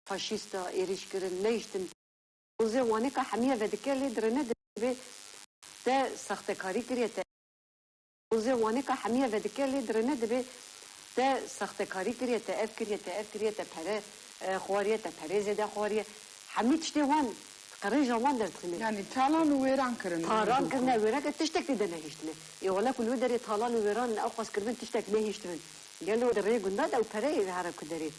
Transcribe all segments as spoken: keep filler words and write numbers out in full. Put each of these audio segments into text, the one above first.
faşîsta êrîş kirin, nehiştin. Pozê wanê ka hemiye vedike lê dirêne dibê te sextekarî kiriye, te pozê wanê ka hemiye vedike lê dirêne dibê te sextekarî kiriye, te ev kiriye, te ev kiriye, te pere, e, xwariye, te perê zêde xwariye. Hemî tiştê wan, qirêja wan derdixîne. Yanî talan û wêran kirin. Talan kirine, wêran kirine, tiştek tê de nehiştine. Ê wele ku li wê derê talan û wêran ew qas kiribin, tiştek nehiştibin. Gelo di rê gunda de ew pereyê here ku derê.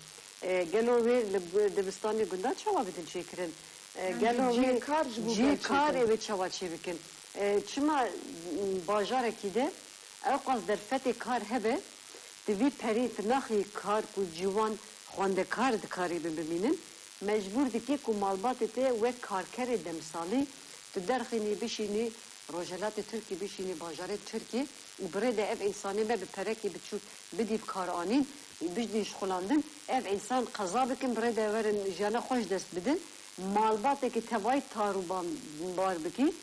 E, gelo wê li gu-, dibistanê gunda çawa bidin çêkirin? E, yanî gelo cihê wê kar ji bo cihê kar çêkirin. Ê wê çawa çêbikin? E, çima, m, bajarekî de ew qas derfetê kar hebe, di vî perî tu naxî kar ku ciwan xwendekar dikarîbin bimînin, mecbûr dike ku malbatê te wek karkerê demsalî tu derxînî, bişînî Rojhelatê Tirkî, bişînî bajarê Tirkî û bi rê de ev însanê me bi perekî biçûk bidî bi kar anîn, bidî jixulandin, ev însan qeza bikin, bi rê de werin jiyana xwe ji dest bidin. Malbatekî tevayî tar û ban-, bar bikî.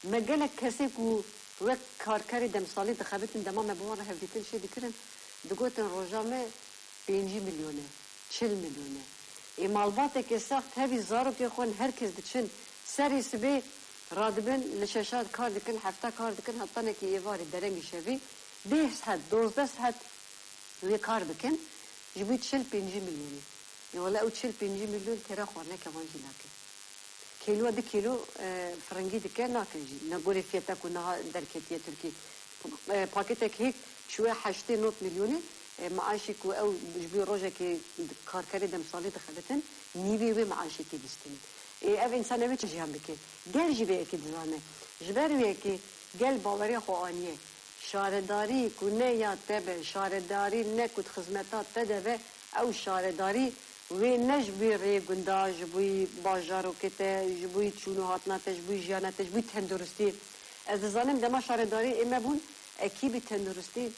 Me gelek kesê ku wek karkerê demsalî dixebitin, dema me bi wan re hevdîtin çê dikirin, digotin roja me pêncî milyon e, çil milyon e. Ê malbateke sax tevî zarokê xwe in, her kes diçin serê sibê radibin, li şeşa kar dikin, hefta kar dikin, hetanekî êvarê derengî şevî deh saet, dozdeh saet wê kar bikin, ji bo çil pêncî milyonî. Ê wele ew çil pêncî milyon têra xwarineke wan jî nake. Kêloya du kêlo, e, firingî dike, nake jî. Ne gorê fiyeta ku niha derketiye Tirkî. E, paketek hêk çûye heştê nod milyonê, e, maaşê ku ew ji bo rojekê karkerê demsalî dixebitin, nîvê wê maaşê tê bistînin. Ê, ev însan ew ê çi jiyan bike? Gel jî vê yekê dizane. Ji ber wê yekê gel baweriya xwe aniye. Şaredarî ku ne ya te be, şaredarî ne ku di xizmeta te de be, ew şaredarî wê ne ji bo rê gunda, ji bo bajarokê te, ji bo çûn û hatina te, ji bo jiyana te, ji bo tenduristiyê. Ez dizanim dema şaredarî ê me bûn, ekîbî tenduristî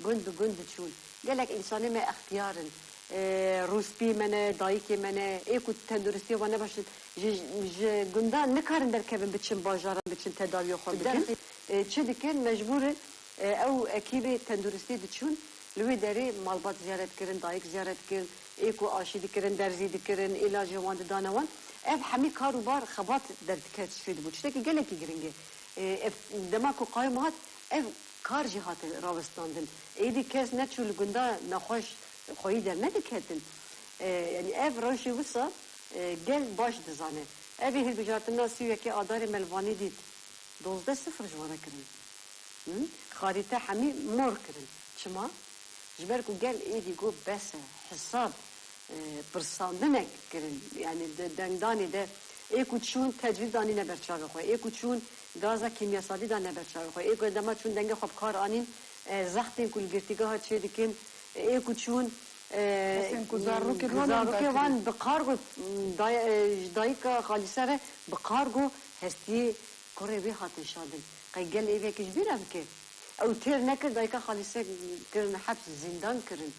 gund bi gund diçûn. Gelek însanê me extiyar in. E, rûspî me ne, dayikê me ne, ê ku tenduristiyê wan ne baş in, ji, ji gunda nikarin derkevin biçin bajaran, biçin tedawiya xwe bikin. Derxî, e, çi dikin? Mecbûr in, e, ew ekîbê tenduristiyê diçûn, li wê derê malbat ziyaret kirin, dayik ziyaret kirin, ê ku aşî dikirin, derzî dikirin, îlacê wan didane wan. Ev hemî kar û bar xebat derdiket çê dibû. Tiştekî gelekî giring e. E, ev dema ku qayûm hat, ev kar jî hate rawestandin. Êdî kes neçû li gunda nexweş xweyî dernediketin. E, yanî ev rewşê wisa, e, gel baş dizane. Ev ê hilbijartina sî û yekê Adarê me li Wanê dît. Dozdeh sifir ji wan re kirin. Hı? Xarîte hemî mor kirin. Çima? Ji ber ku gel êdî got bes e, hesab, e, pirsandinek kirin. Yanî di dengdanê de ê ku çûn tecrîd anîne ber çavê xwe, ê ku çûn gaza kîmyasalî dane ber çavê xwe, ê ku dema çûn dengê xwe bi kar anîn, e, zextên ku li girtîgeha çê dikin, ê ku çûn, e, kesên ku zarokên wan zarokê wan bi kargo, day-, e, ji dayika xalîse re bi kargo hestiyê kurê wê hatin şandin. Qey gel êvekê ji bîr re bike? Ew têr nekir, dayika xalîse kirin heps, zîndan kirin.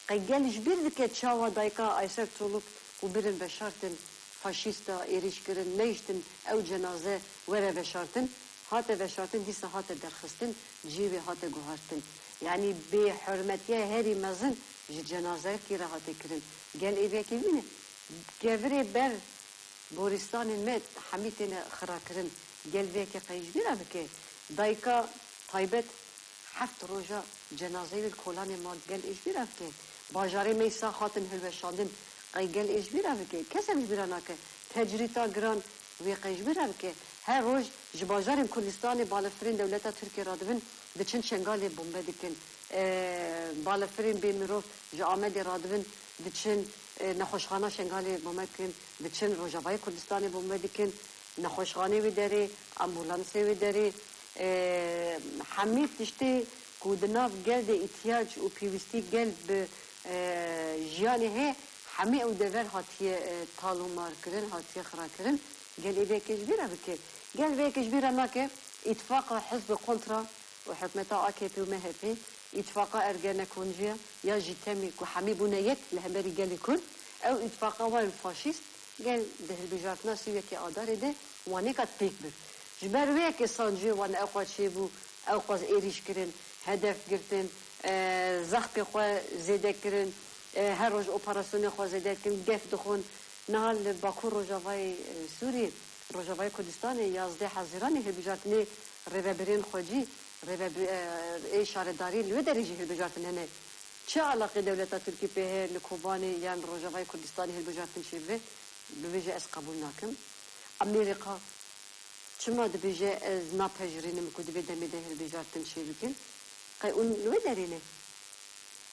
Qey gel ji bîr dike çawa dayika Ayser Çoluk ku birin veşartin, faşîsta êrîş kirin, nehiştin ew cenaze were veşartin, hate veşartin, dîsa hate derxistin, cihê wê hate guhartin. Yanî bêhurmetiya herî mezin ji cenazeyekî re hate kirin. Gel êvekê bîne? Kevirê ber goristanên me hemî têne xirakirin. Gel vê yekê qey ji bîra bike? Dayika taybet heft roja cenazeyê wê li kolanê ma, gel ê ji bîra bike? Bajarê me yê sax hatin hilweşandin, qey gel ê ji bîra bike? Kes ev ji bîra nake. Tecrîta giran wê qey ji bîra bike? Her roj ji bajarên Kurdistanê balefirên dewleta Tirkiye radibin, diçin Şengalê bombe dikin. E, balefirên bê mirov ji Amedê radibin, diçin, e, nexweşxana Şengalê bombe dikin, diçin Rojavayê Kurdistanê bombe dikin, nexweşxanê wê derê, ambulansê wê derê, e, hemî tiştê ku di nav gel de îtiyac û pêwîstî gel bi, e, jiyanê heye, hemî ew dever hatiye, e, talûmar kirin, hatiye xira kirin. Gel ê vê yekê ji bîra bike? Gel vê yekê ji bîra nake? Îtifaqa hizb kontra û hikûmeta A K P û M H P, îtifaqa Ergenekonciya ya jî temî ku hemî bûne yek li hemberî gelê Kurd, ew îtifaqa wan faşîst, gel di hilbijartina sî û yekê Adarê de wanêka têk bir. Ji ber wê yekê sanciyê wan ew qas çêbû, ew qas êrîş kirin, hedef girtin, e, zextê xwe zêde kirin, E, her roj operasyonê xwe zêde dikin, gef dixwin. Niha li Bakur Rojavayê, e, Sûriyê, Rojavayê Kurdistanê, yazdeh Hezîranê hilbijartinê rêvebirên xwecî, rêvebi-, e, ê şaredarî li wê derê jî hilbijartin hene. Çi alaqê dewleta Tirkî pê heye li Kobanê yan Rojavayê Kurdistanê hilbijartin çêbibe? Bibêje ez qebûl nakim. Amerîka çima dibêje ez napejirînim ku di vê demê de hilbijartin çêbikin? Qey hûn li wê derê ne?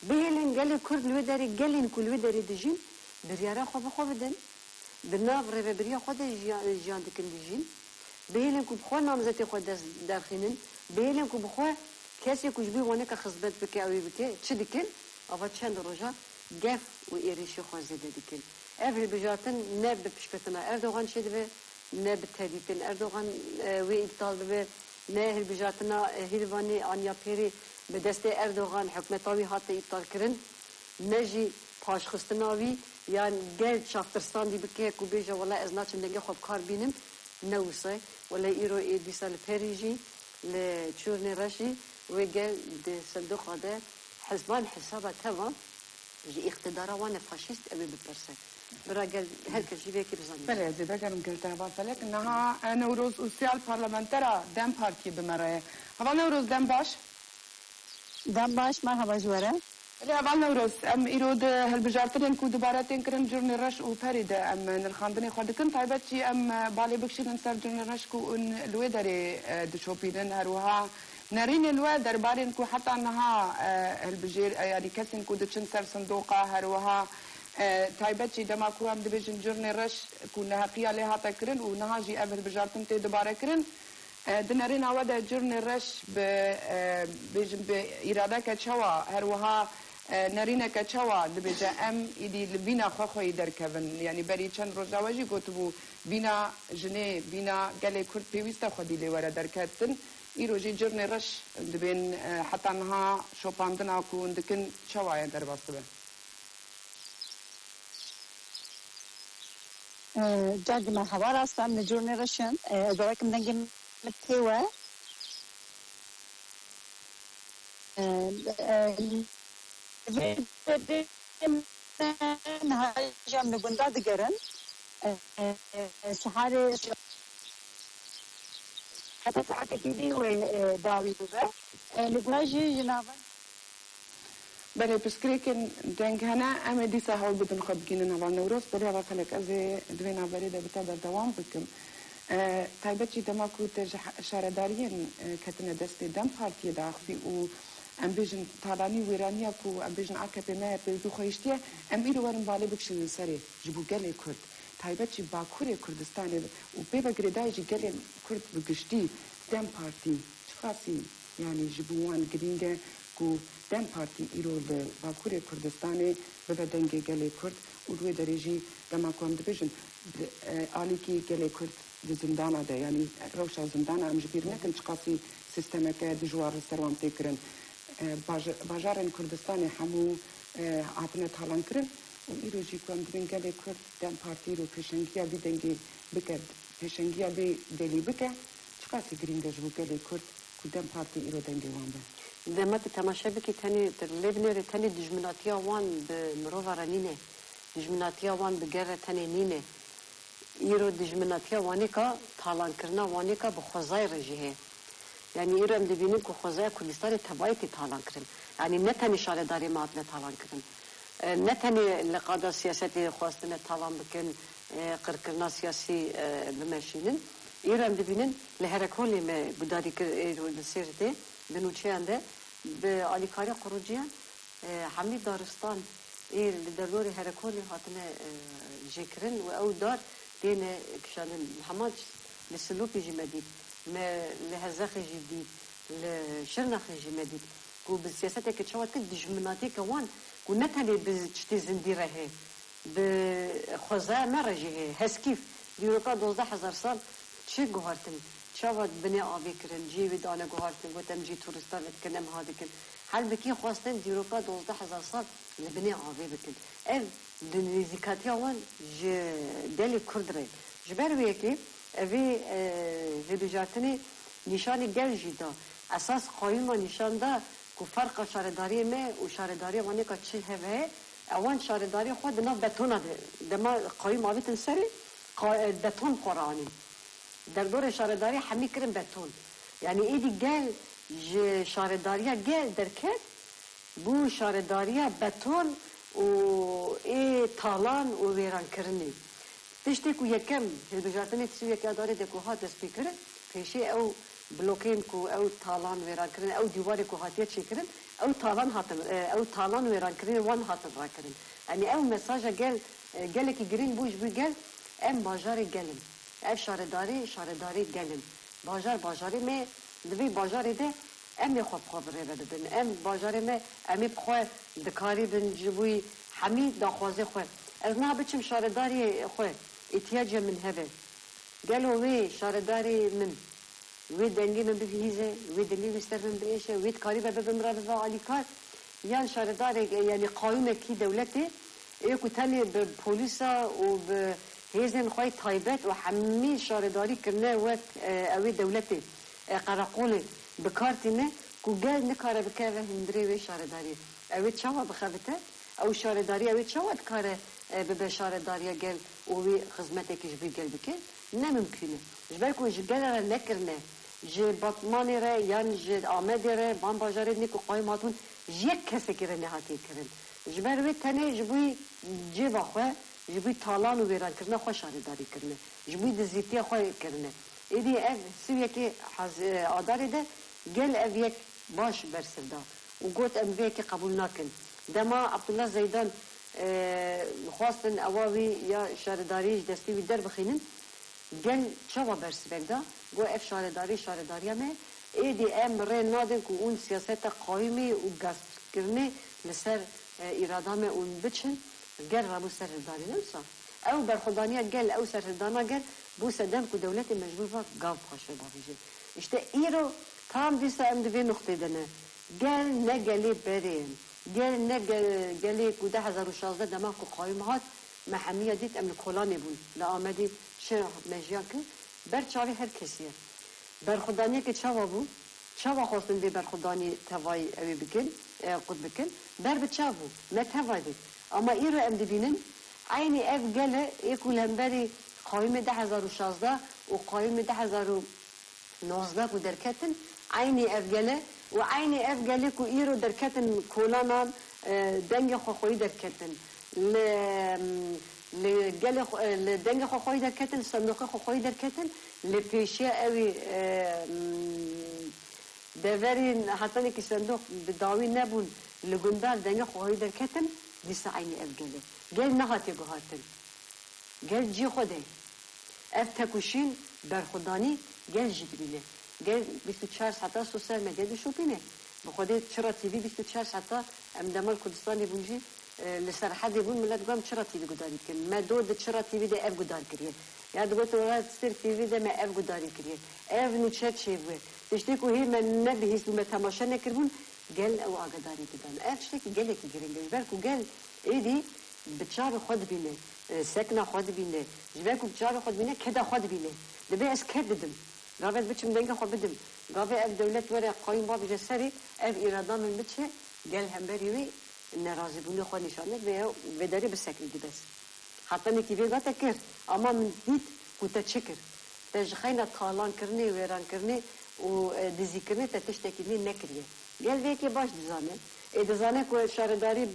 Bihêlin gelê Kurd li wê derê, gelên ku li wê derê dijîn, biryara xwe bi xwe bidin. Di nav rêvebiriya xwe de jiya-, jiyan dikin, dijîn. Bihêlin ku bi xwe namzetê xwe dest derxînin. Bihêlin ku bi xwe kesê ku ji bo waneka xizmet bike, ew ê bike. Çi dikin? Ava çend roja gef û êrîşê xwe zêde dikin. Ev hilbijartin ne bi piştketina Erdogan çêdibe, ne bi tedîtên Erdogan, e, wê îptal bibe, ne hilbijartina, e, Hîrvanê aniya pêrê bi destê Erdogan hikûmeta wî hate îptalkirin, ne jî paşxistina wî yan gel çavtirsandî bike ku bêje, wela ez naçim dengê xwe bi kar bînim, ne wisa ye. Wela îro ê dîsa li pêrî jî li Çûrnê Reşî wê gel di sindoqa de hizban hesaba teva ji îqtidara wan e faşîst, ew ê bipirse. Bira gel her kes jî vê yekê bizanî. Belê, ez ê vegerim gel te heval Felek. Niha, e, Newroz Usyal parlamentera DEM Partiyê bi me re ye. Heval Newroz, dem baş. Dem baş, merhaba ji we re. Belê, heval Newroz, em îro di hilbijartinên ku dubare tên kirin Curnê Reş û Perê de em nirxandinê xwe dikin. Taybet jî em, e, balê bikişînin ser Curnê Reş ku hûn li wê derê, e, dişopînin. Her wiha nerînên we derbarên ku heta niha, e, hilbijêr, e, yanî kesên ku diçin ser sindoqa, her wiha, e, taybet jî dema ku em dibêjin Curnê Reş ku neheqiya lê hate kirin û niha jî ev hilbijartin tê dubare kirin. E, di nerîna we de Curnê Reş bi, e, bêjin bi îradeke çawa, her wiha, e, nerîneke çawa dibêje em îdî li bîna xwe xweyî derkevin? Yanî berî çend roja we jî gotibû bîna jinê, bîna gelê Kurd pêwîst e xwedî lê were derketin. Îro jî Curnê Reş dibên, e, heta niha şopandina ku hûn dikin çawa ye derbas dibe? Ee, Cargî merheba, rast em li Curnê Reş in. Ee, ez bawekim dengê min tê we. Ee, e, vê derê me niha jî em li gunda digerin. Ee, e, şiharê heta saetekî dî wê, e, dawî bibe. Ee, li gunda jî ji navend Belê, pirsgirêkên deng hene, em ê dîsa hewl bidin xwe bigihînin heval Newroz. Belê heval Felek, ez ê di vê navberê de bi te berdewam bikim. E, taybet jî dema ku te ji he-, şaredariyên, e, ketine destê DEM Partiyê diaxivî û em bêjin talanî û wêraniya ku em bêjin A K P me pê wî xwehiştiye, em îro werin balê bikişînin serê ji bo gelê Kurd. Taybet jî Bakurê Kurdistanê û pê ve girêdayî jî gelê Kurd bi giştî DEM Partî çiqasî, yanî ji bo wan girîng e ku DEM Partî îro li Bakurê Kurdistanê bibe dengê gelê Kurd û li wê derê jî dema ku em dibêjin, e, alîkî gelê Kurd di zindana de, yanî rewşa zindana em ji bîr nekin çiqasî sîstemeke dijwar li ser wan tê kirin. E, baj-, bajarên Kurdistanê hemû, e, hatine talankirin û îro jî ku em dibên gelê Kurd DEM Partî îro pêşengiya vî dengê bike, pêşengiya vê delî bike, çiqasî girîng e ji bo gelê Kurd ku DEM Partî îro dengê wan be. Dema tu temaşe bikî, tenê, tu lê binêrî, tenê dijminatiya wan bi mirova re nîne. Dijminatiya wan bi ger re tenê nîne. Îro dijminatiya wanêka talankirina wanêka bi xwezayê re jî heye. Yanî îro em dibînin ku xwezaya Kurdistanê tevayî tê talankirin. Yanî ne tenê şaredariyê me hatine talankirin. E, ne tenê li qada siyasetê xwestine talan bikin, e, qirkirina siyasî, e, bimeşînin. Îro em dibînin li Herekolê me gudarî kir, ê, li Sêrtê, di nûçeyan de bi alîkariya quruciyan, e, hemî daristan ê li derdorê Herekolê hatine, e, jêkirin û ew dar têne kişandin. Hema li Silopî jî me dît, me li Hezexê jî dît, li Şirnexê jî me dît ku bi siyaseteke çawa dikin, dijminatiyeke wan ku ne tenê bi çitê zindî re heye, bi xwezaya me re jî heye. Heskîf, dîroka dozdeh hezar sal çi guhartin, çawa binê avê kirin, cihê wî dane guhartin, got em cihê tûristan vedikin, em ha dikin. Halbikî xwestin dîroka dozdeh hezar sal li binê avê bikin. Ev di nêzîkatiya wan ji gelê Kurd re. Ji ber wê yekê evê, e, hilbijartinê nîşanî gel jî da. Esas qayûma nîşan da ku ferqa şaredariyê me û şaredariya wanêka çi hev heye, Ewan şaredariyê xwe di nav betona de, dema qayûm avêtin serê, qa-, e, beton xwe re anîn. Derdorê şaredariyê hemî kirin beton. Yanî êdî gel ji şaredariya gel derket, bû şaredariya beton û ê talan û wêrankirinê. Tiştê ku yekem hilbijartinê sî û yekê Adarê de ku hat destpêkirin, pêşê ew blokên ku ew talan wêrankirin, ew dîwarê ku hatiye çêkirin, ew talan hatin, e, ew talan wêrankirinê wan hatin rakirin. Yanî ew mesaja gel, e, gelekî girîng bû ji bo gel, em bajarê gel in. Ev şaredarî, şaredarê gel in. Bajar, bajarê me, di vê bajarê de em ê xwe bi xwe bi rê ve bibin. Em bajarê me, em ê bi xwe dikarîbin ji bo hemî daxwazê xwe. Ez niha biçim şaredariyê xwe, îhtiyacê min hebe. Gelo wê şaredarê min, wê dengê min bibihîze, wê dengê wî ser min biêşe, wê dikarîbe bibe min re bibe alîkar? Yan şaredarek, e, yanî qayûmekî dewletê, ê ku tenê bi polîsa û bi hêzên xwe yê taybet û hemî şaredarî kirine wek, e, ew ê dewletê, e, qereqolê bi kar tîne ku gel nikare bikeve hundirê wê şaredariyê. Ew ê çawa bixebite? Ew şaredarî, ew ê çawa dikare, e, bibe şaredariya gel û wî xizmetekî ji bo gel bike? Ne mimkûn e. Ji ber ku ji gel re nekirine, ji Batmanê re yan ji Amedê re, van bajarê dinê ku qayûm hatibûn, ji yek kesekî re nehatiye kirin. Ji ber wê tenê ji bo cêva xwe, ji bo talan û wêrankirina xwe şaredarî kirine. Ji bo dizîtiya xwe kirine. Êdî ev sî û yekê hez-, e, Adarê de gel ev yek baş bersiv da û got, em vê yekê qebûl nakin. Dema Abdullah Zeydan, e, xwestin ewa wî ya şaredariyê ji destê wî derbixînin, gel çawa bersivek da? Got, ev şaredarî şaredariya me, êdî em rê nadin ku hûn siyaseta qayûmê û gaspkirinê li ser, e, îrada me hûn biçin, gel rabû serhildanê. Ne wisa? Ew berxwedaniya gel, ew serhildana gel bû sedem ku dewletê mecbûr va gav paşve bavêje. Îşte îro tam dîsa em di vê nuqtê de ne. Gel ne gelê berê ye. Gel ne ge-, gelê ku du hezar û şazdeh dema ku qayûm hat, me hemiya dît em li kolanê bûn. Li Amedê çi me jiyan kir, ber çavê her kesî ye. Berxwedaniyeke çawa bû? Çawa xwestin vê berxwedaniyê tevayî ew ê bikin, e, qut bikin? Ber bi çav bû. Me tevayî dît. Ama îro em dibînin, eynî ev gel e, ê ku li hemberî qayûmê du hezar û şazdeh û qayûmê du hezar û nozdeh ku derketin, eynî ev gel e û eynî ev gel e ku îro derketin kolanan, e, dengê xwe xweyî derketin. Li, li gelê xwe, li dengê xwe xweyî derketin, sendoqê xwe xweyî derketin, li pêşiya ewî, e, deverên hetanekî sendoq bi dawî nebûn, li gundan dengê xwe xweyî derketin, dîsa eynî ev gel e. Gel nehatiye guhartin. Gel cî xwe de. Ev tekoşîn berxwedanî gel jî dibîne. Gel bîst û çar saeta sosyal medya dişopîne. Bi Xwedê Çira T V bîst û çar saeta em dema li Kurdistanê bûn jî, e, li Serhedê bûn, milet got, em Çira T V gudarî dikin. Me do di Çira T V de ev gudar kiriye. Ya digotin, wela Sêr T V de me ev gudarî kiriye. Ev nûçe çêbûye. Tiştê ku hê me nebihîst û me temaşe nekiribûn, gel ew agadarî bidan. Ev tiştekî gelekî giring e. Ji ber ku gel êdî bi çavê xwe dibîne, e, sekna xwe dibîne. Ji ber ku bi çavê xwe dibîne, keda xwe dibîne. Dibê ez ked didim. Gavê ez biçim dengê xwe bidim. Gavê ev dewlet were qayûm bavêje serê, ev îrada min biçe, gel hemberî wê nerazîbûnê xwe nîşan nede, vê, vê derê bisekirî dibes. Hetanekî vêga te kir, ama min dît ku te çi kir. Te ji xeyna talankirinê, wêrankirinê û, e, dizîkirinê te tiştekî nê nekiriye. Gel vê yekê baş dizane. Ê dizane ku şaredarî, m,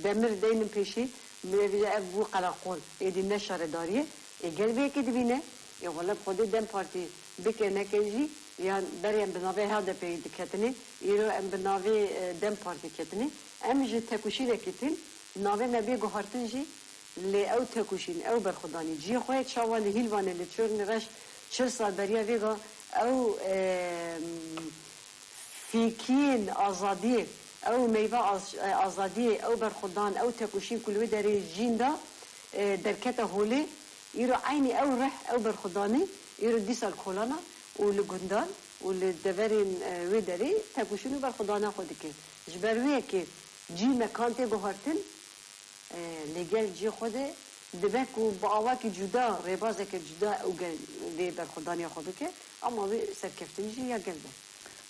demir deynin pêşî, min vêje ev bû qereqol. Êdî ne şaredarî ye. Ê gel vê yekê dibîne. Ê wele bi Xwedê DEM Partî bike neke jî, yan berê em bi navê H D P'yê diketinê, îro em bi navê, e, DEM Partî ketinê. Em ji tekoşînekî tîn, navê me bê guhartin jî, lê ew tekoşîn, ew berxwedanî cihê xwe ye, çawa li Hîlvanê, li Çornê Reş çil sal beriya vêga ew, e, fîkiyên azadiyê, ew meyva az-, e, azadiyê, ew berxwedan, ew tekoşîn ku li wê derê jîn da, e, derkete holê, îro eynî ew rih, ew berxwedanê, îro dîsa li kolana û li gundan û li deverên, e, wê derê tekoşîn û berxwedana xwe dike. Ji ber wê yekê cî mekan tê guhartin, e, lê gel cihê xwe de dibe ku bi awakî cuda, rêbazeke cuda ew gel vê berxwedaniya xwe bike, ama wê serkeftin jî ya gel be.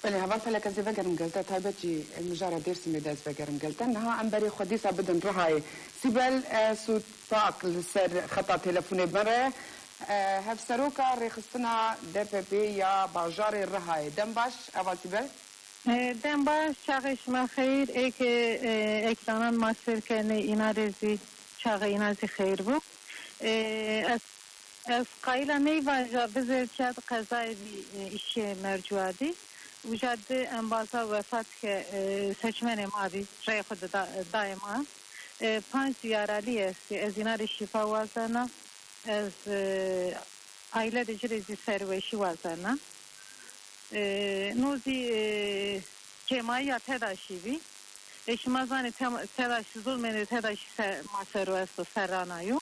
Belê, heval Felek, ez ê vegerim gel te, taybet jî mijara Dêrsimê de ez vegerim gel te. Niha em berê xwe dîsa bidin Rihayê. Sîbel, e, Sûdpak li ser xeta telefonê bi me re ye. E, hevseroka rêxistina D P P ya bajarê Rihayê. Dem baş, heval Sîbel. E, dem baş, çaxê şima xeyr, ê ke, e, ekdanan ma sêr kenê, îna rê zî, çaxê îna zî xeyr bû. E, ez, ez qayîla neyva ja bizêr çad qezayê bî, e, îşê mercuadî. Uca di embaza wefat ke, e, seçmenê ma bî, rey xwe dida, dayê ma. E, panc yaralî estî, ez îna rê şîfa wazena. Ez, e, aîle de ci rê zî serweşî wazena. E, no zî, e, kêmayiya TEDAŞî bî. E, şima zanê tema-, TEDAŞî zulmê de TEDAŞî ser, ma sero esto, serrana yo.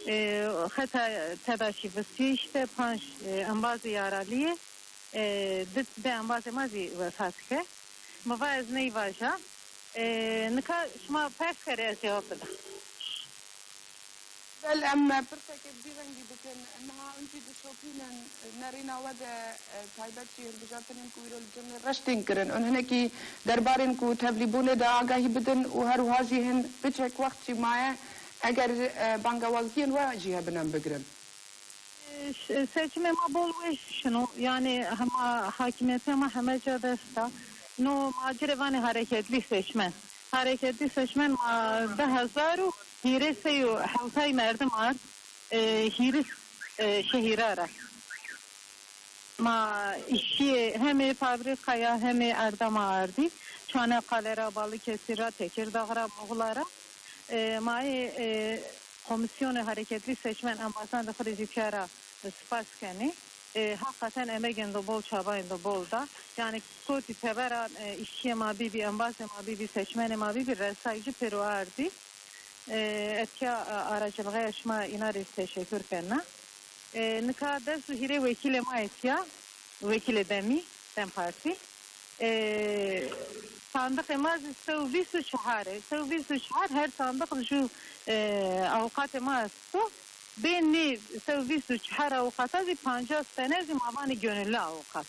E, xeta TEDAŞî vistî işte panc, e, embazê yaraliyê, e, di, di embazê ma zî wefat ke. Mi va ez neyvaja. E, nika şima pers kerê ez cewab bidim. Bel em pirseke bi vî rengî bikin. Niha hûn jî dişopînin, nerîna we de, e, taybet jî hilbijartinên ku îro li cem reş tên kirin. Hûn hinekî derbarên ku tevlîbûnê de agahî bidin û her wiha jî hin piçek wext jî maye, eger, e, bangewaziyên we jî hebin em bigirin. Ş-, seçimê ma bol weş şino. Yani hema hakimiyetê ma heme ca dest da. No ma ci rê vanê hareketli seçmen. Hareketli seçmen ma du hezar û hîrê sey û hewtay merdim ard, e, hîris, e, şehîra ra. Ma îşçiyê hemê fabrîkaya, hemê erda ma ardî. Çaneka ra, Balıkesir ra, Tekirdağ ra, Muğla ra. E, ma ê, e, Komîsyonê Hareketlî Seçmen embazan de xwe rê jî tiyara spas kenê. E, heqeten emegên de bol, çabayên de bol da. Yani kotî tevera, e, îşçiyê ma bîbî, embazê ma bîbî, seçmenê ma bîbî, resayî jî pêro ardî. E, ez tiya, e, aracılığeya şima îna rê teşekkür kenna. E, nika des û hîrê wekîlê ma yê tiya, wekîlê demî, DEM Partî. E, sandiqê ma zî sey û bîst û çar e. Sey û bîst û çar her sandiq ji, e, avukatê ma esto. Bê nê sey û bîst û çar avukata zî pancas tene zî ma vanê gönüllü avukat.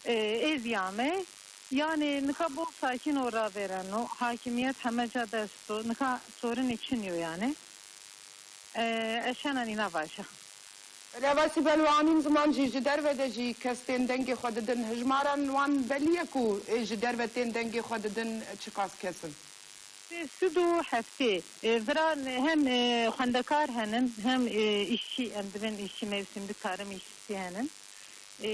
E, ê zî ame. Yani nika bol sakîn o ravêreno. Hakimiyet heme ca dest o. Nika sorinê çin yo yani. E, ez şena nîna vaja. Lê heval Sîbel, we anîn ziman jî ji derve de jî kes tên dengê xwe didin. Hijmaran wan belî ye ku ê ji derve tên dengê xwe didin çiqas kes in? Sê sed û heftê. E, vira hem, e, xwendekar henin, hem, e, îşçî, em dibin îşçî mevsimlik, tarım işçisi henin. E,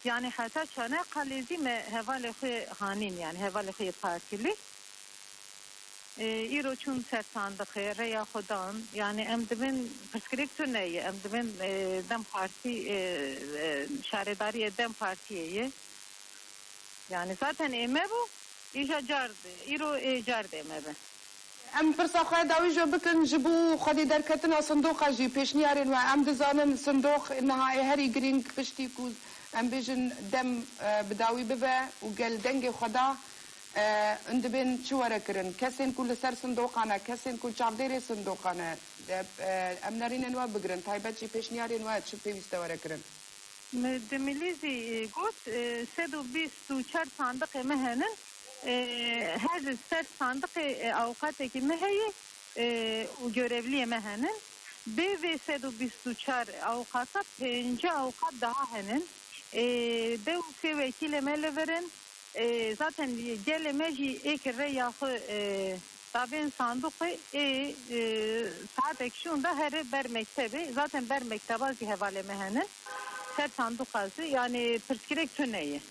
yani heta çane qalê zî me hevalê xwe hanîn, yani hevalê xwe yê partîlî. E, îro çûn ser sandiqê, rêya xwe dan. Yani em dibin pirsgirêk tune ye. Em dibin, e, DEM Partî, e, e, şaredariyê DEM Partiyê ye. Yani zaten ê me bû, îja car, îro ê car dê me be. Em pirsa xwe dawî jê bikin ji bo xwedî derketina sindoqa jî pêşniyarên we. Em dizanin sindoq niha ê herî girîng piştî ku em bêjin DEM, e, bi dawî bibe û gel dengê xwe da. E, hûn dibên çi were kirin? Kesên ku li ser sindoqan e, kesên ku çavdêrê sindoqan e, e, em nerînên we bigirin, taybet jî pêşniyarên we çi pêwîst e were kirin? Mi Dimilî zî, e, got, e, sed û bîst û çar sandiqê me henin, e, her ser sandiqê, e, awqatekî me heye, e, û görevliyê me henin. Bê vê sed û bîst û çar awqata pêncî awqat daha henin. E, deh û sê wekîlê me li vir in. E, zaten gelê me jî ê ki rêya xwe, e, da bên sanduqê ê, e, saetek şûn de here ber mektebê. Zaten ber mekteba zî hevalê me henin. Ser sanduqa zî, yani pirsgirêk tune ye.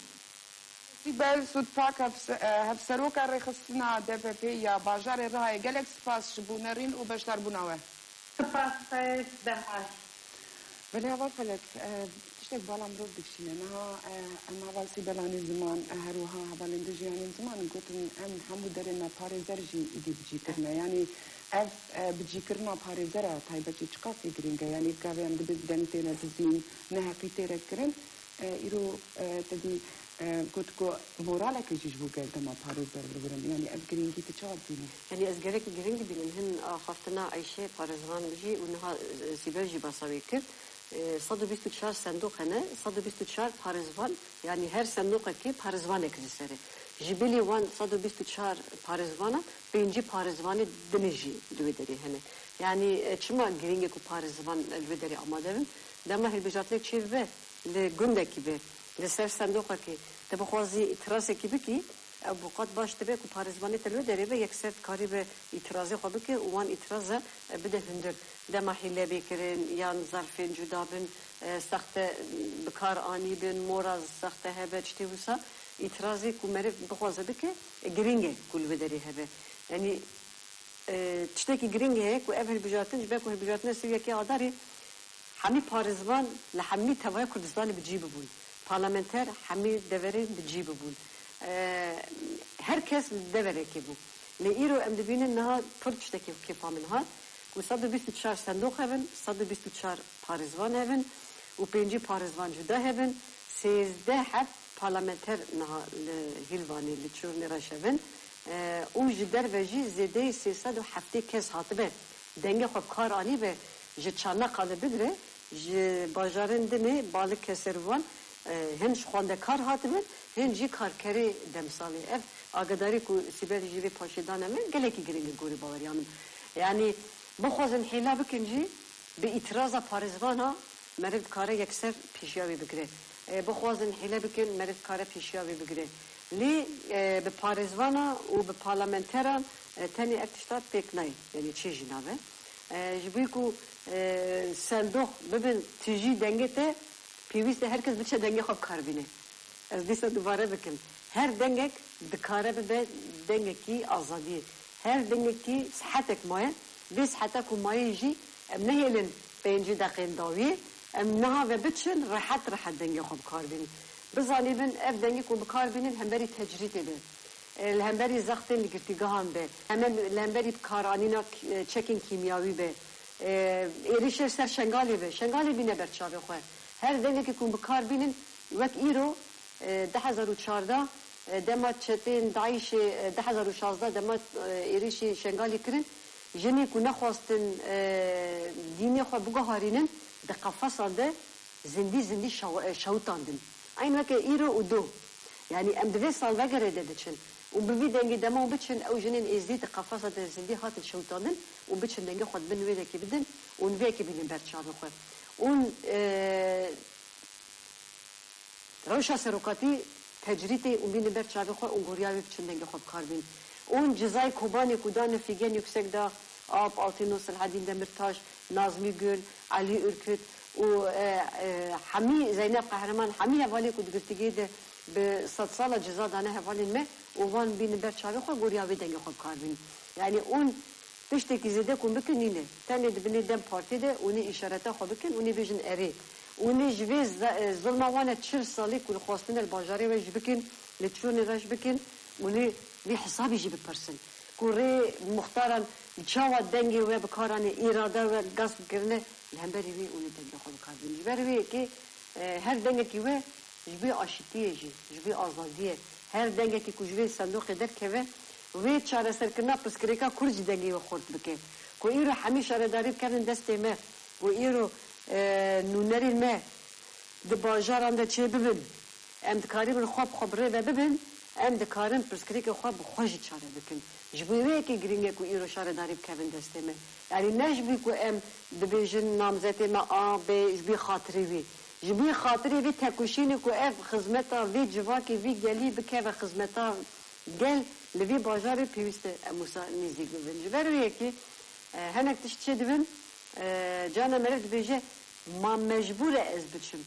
Sîbel Sûdpak, hevse-, e, hevseroka rêxistina D P P ya bajarê Rihayê, gelek spas ji bo nerîn û beşdarbûna we. Spas, xêr, dem baş. Belê, heval Felek, e, tiştek bala mirov dikişîne. Niha, e, em heval Sîbel anîn ziman, e, her wiha hevalên dijî anîn ziman, gotin, em hemû derên me parêzer jî îdî bi cî kirine. Yanî ev, e, bi cî kirina parêzera taybetî çiqasî girîng e? Yanî gavê em dibin dem têne dizîn, neheqî têre kirin. E, îro, e, te dî E, got ku moraleke jî ji bo gel dema parêz derbigirin. Yanî ev girîngî tu çawa dibînî? Yanî ez gelekî girîng dibînim. Hin axaftina Eyşê Parêzvan jî û niha, e, Sîbel jî behsa wê kir. E, sed û bîst û çar sendoq hene, sed û bîst û çar parêzvan, yanî her sendoqekê parêzvanek ji ser e. Ji bilî wan sed û bîst û çar parêzvanan pêncî parêzvanê din jî li wê derê hene. Yanî, e, çima girîng e ku parêzvan li wê derê amade bin? Dema hilbijartinek çêbibe, li gundekî be, li ser sendoqekê, te bixwazî îtirasekî bikî, ew bi qat baş dibe ku parêzvanê te li wê derê be, yekser dikarîbe îtirazê xwe bike û wan îtiraza, e, bide hundir. Dema hîle bê kirin yan zarfên cuda bin, e, sexte bi kar anî bin, mora sexte hebe, tiştê wisa, îtirazê ku meriv bixwaze bike, e, girîng e ku li wê derê hebe. Yanî, e, tiştekî girîng heye ku ev hilbijartin, ji ber ku hilbijartina sî û yekê Adarê hemî parêzvan li hemî tevaya Kurdistanê bi cî bibûn. Parlamenter hemî deverên bi cî bibûn. E, her kes li deverekê bû. Lê îro em dibînin niha pir tiştekî kêfa min hat ku sed û bîst û çar sendoq hebin, sed û bîst û çar parêzvan hebin û pêncî parêzvan cuda hebin, sêzdeh heb parlamenter niha li Hîlvanê, li Çûrnê reş hebin. E, û ji derve jî zêdeyî sê sed û heftê kes hatibe dengê xwe bi kar anîbe, ji Çanakalê bigire, ji bajarên din ê Balıkesir wan, e, hin ji xwendekar hatibin, hin jî karkerê demsalê. Ev agadarî ku Sîbel jî vê paşê dane me, gelekî girîng e gorî baweriya min. Yanî bixwazin hêla bikin jî, bi îtiraza parêzvana meriv dikare yekser pêşiya wê bigire. E, bixwazin hêle bikin, meriv dikare pêşiya wê bigire. Lê, e, bi parêzvana û bi parlamenteran, e, tenê ev tişta pêk nayê. Yanî çê jî nabe. E, ji bo ku, e, sendoq bibin tijî dengê te, pêwîst e her kes biçe dengê xwe bi kar bîne. Ez dîsa dubare bikim. Her dengek dikare bibe dengekî azadiyê. Her dengekî sihetek maye. Vê siheta ku maye jî em nehêlin pêncî deqên dawiyê. Em niha ve biçin, rehet rehet dengê xwe bi kar bînin. Bizanîbin ev dengê ku bi kar bînin hemberî tecrîdê be. E, li hemberî zextên li girtîgehan be. Hemen li hemberî bikaranîna k-, e, çekên kîmyawî be. E, êrişê ser Şengalê be. Şengalê bîne ber çavê xwe. Her dengekî ku bi kar bînin, wek îro, e, du hezar û çardeh, e, dema çetên DAIŞê, e, du hezar û şazdeh dema, e, êrişî Şengalê kirin, jinê ku nexwastin, e, dînê xwe biguherînin, di qefesan de zindî zindî şew-, e, şewitandin. Eyn weke îro û do. Yanî em di vê salvegerê de diçin. Û bi vî dengî dema û biçin, ew jinên êzdî di qefesa de zindî hatin şewitandin û biçin dengê xwe di bin wê dekî bidin û nivêkî bînin ber çavê xwe. Û, e, Rewşa serokatî tecrîtê û bînin ber çavê xwe û goriya wê biçin dengê xwe bi kar bîn. Û cizayê Kobanê ku dane Fîgen Yüksek da, Ap, Altîno, Selhedîn Demirtaş, Nazmî Gul, Elî Ürküt û, e, e, hemî Zeynep Qehreman, hemî hevalê ku di girtîgehê de bi sedsala ciza dane hevalên me û van bînin ber çavê xwe, goriya wê dengê xwe bi kar bîn. Yanî ûn Tiştekî zêde ku bikin nîne. Tenê di binê DEM Partiyê de ûnê îşareta xwe bikin, ûnê bêjin erê. Ûnê ji vê ze-, e, zulma wan e çil salî ku li xwestine li bajarê we jî bikin, li çûnê reş bikin, ûnê vê hesabî jî bipirsin. Ku rê muxtaran çawa dengê we bi kar anî, îrada we gasp kirine, li hemberî wê ûnê dengê xwe bi kar bînin. Ji ber wê yekê, e, her dengekî we Ji bo aşitiyê jî, ji bo azadiyê, her dengekî ku ji vê sendoqê derkeve, wê çareserkirina pirsgirêka Kurd ji dengê wê xurt bike. Ku îro hemî şaredarî bikevin destê me, ku îro, e, nûnerên me di bajaran de çêbibin, em dikaribin xwe bi xwe bi rê ve bibin, em dikarin pirsgirêkê xwe bi xwe jî çare bikin. Ji bo wê yekê girîng e ku îro şaredarî bikevin destê me. Yanî ne ji bo ku em dibêjin namzetê me A, B, ji bo xatirê wî. Ji bo xatirê vê tekoşînê ku ev xizmeta vê civakê, vê gelî bikeve xizmeta gel, li vê bajarê pêwîst e em wisa nêzîk bibin. Ji ber wê yekê, e, hinek tişt çêdibin, e, carna meriv dibêje, ma mecbûr e ez biçim.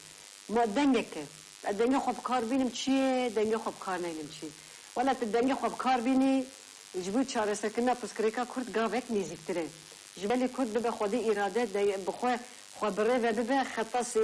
Ma dengek e. Ez dengê xwe bi kar bînim çi ye, dengê xwe bi kar neynim çi ye. Wela tu dengê xwe bi kar bînî, ji bo çareserkirina pirsgirêka Kurd gavek nêzîktir e. Ji belê Kurd bibe xwedî îrade, de, bi xwe, xwe bi rê ve bibe, xeta sê.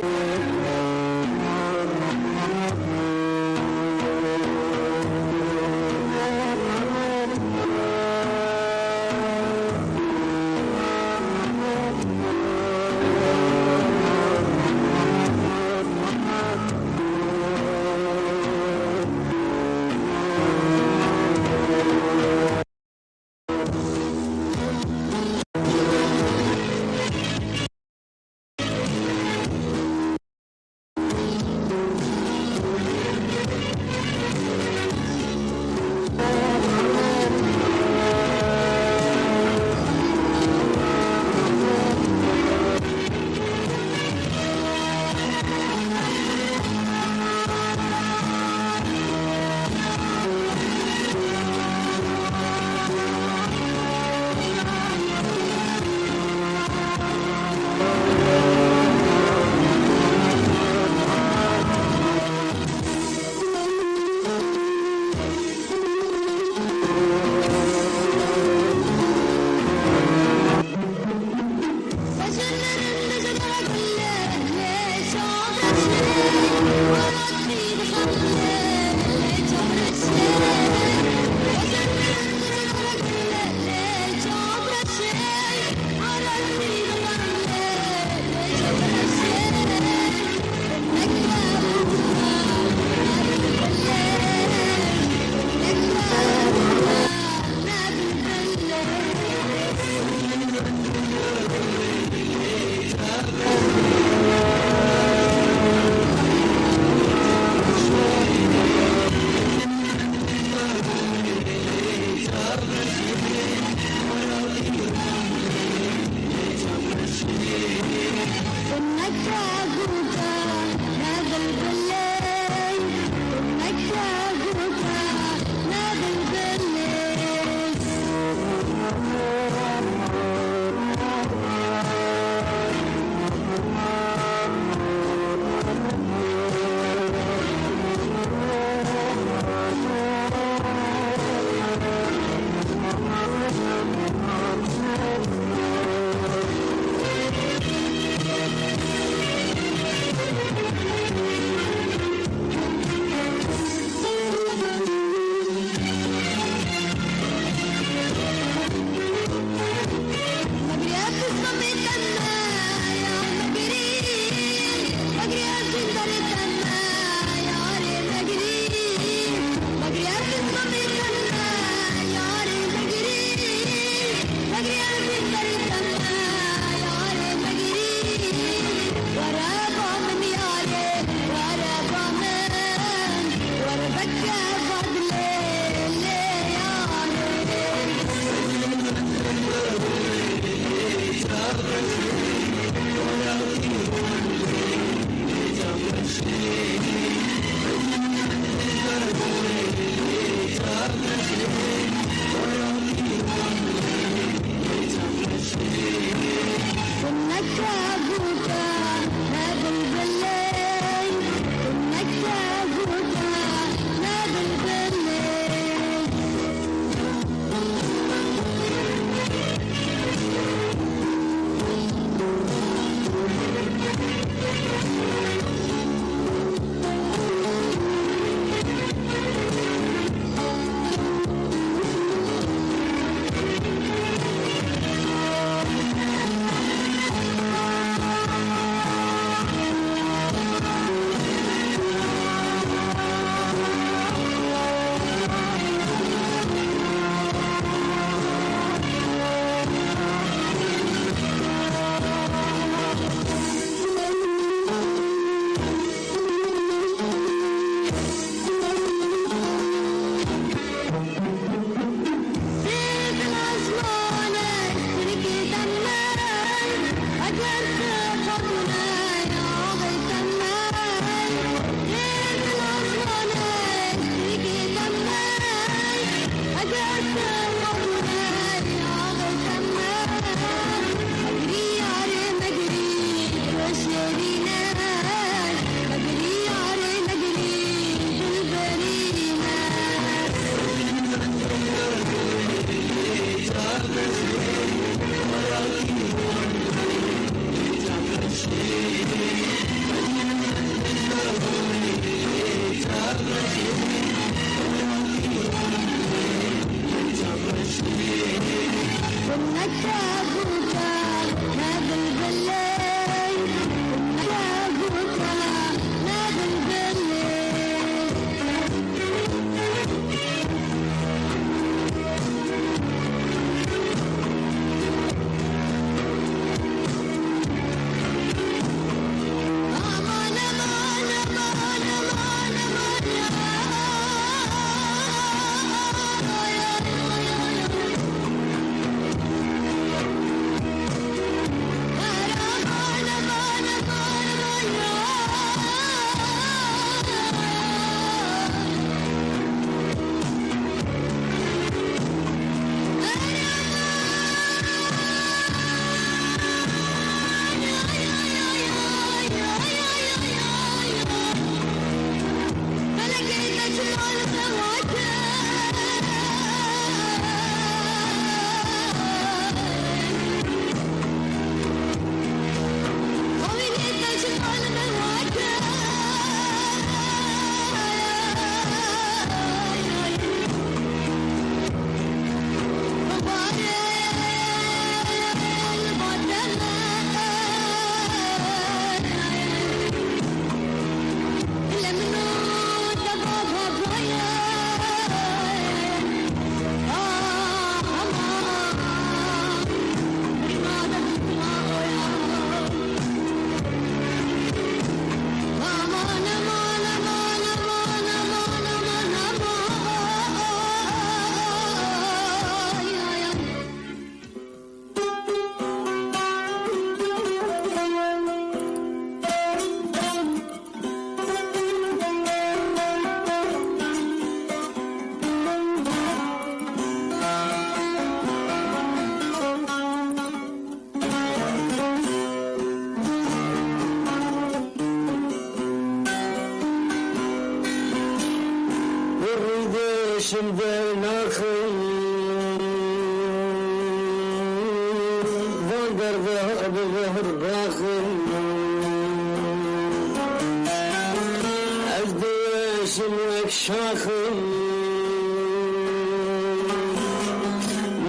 Şaxim,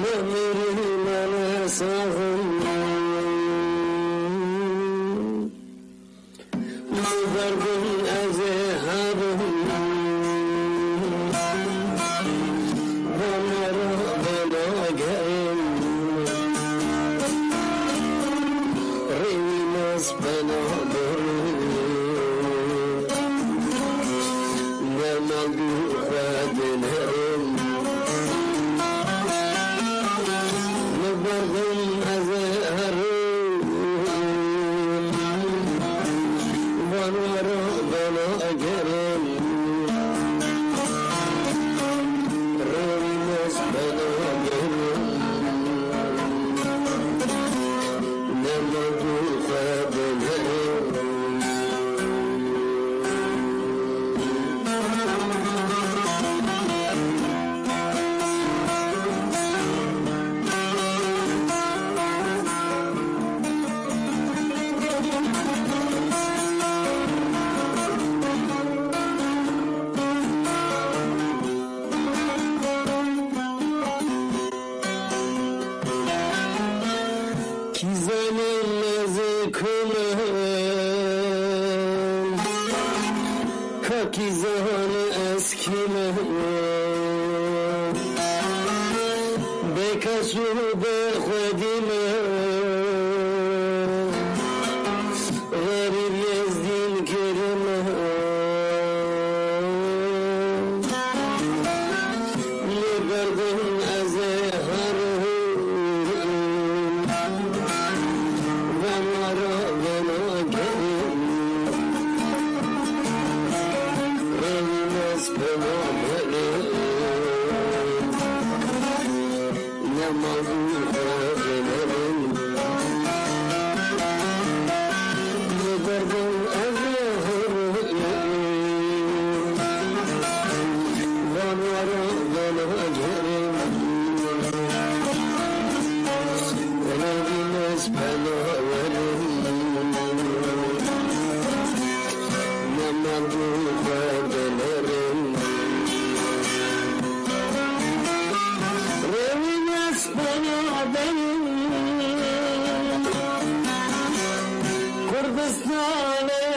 ne mirim, ne saxim. Li ber bin ez ê herim. Bana ra bana gerim. Rêwî nas bana berim. Ne mal dû xwe dinerim. Li ber bin ez ê herim. Van wara bana gerim. Rêwî nas bana gerim. Ne mal dû xwe dinerim. Kî zanin ez kû me, ka kî zan ez kî me. Bê kes û bê xwedî me, xerîb Yezdîn kir me. Li ber bin ez ê herim. Vana ra vana gerim. Rêwî nas bana berim. Ne mal dû xwe dinerim. Li ber bin ez ê herim. Van wara vana gerim. Rêwî nas bana werim. Ne mal dû xwe dinerim. Rêwî nas bana berim. Kurdistanê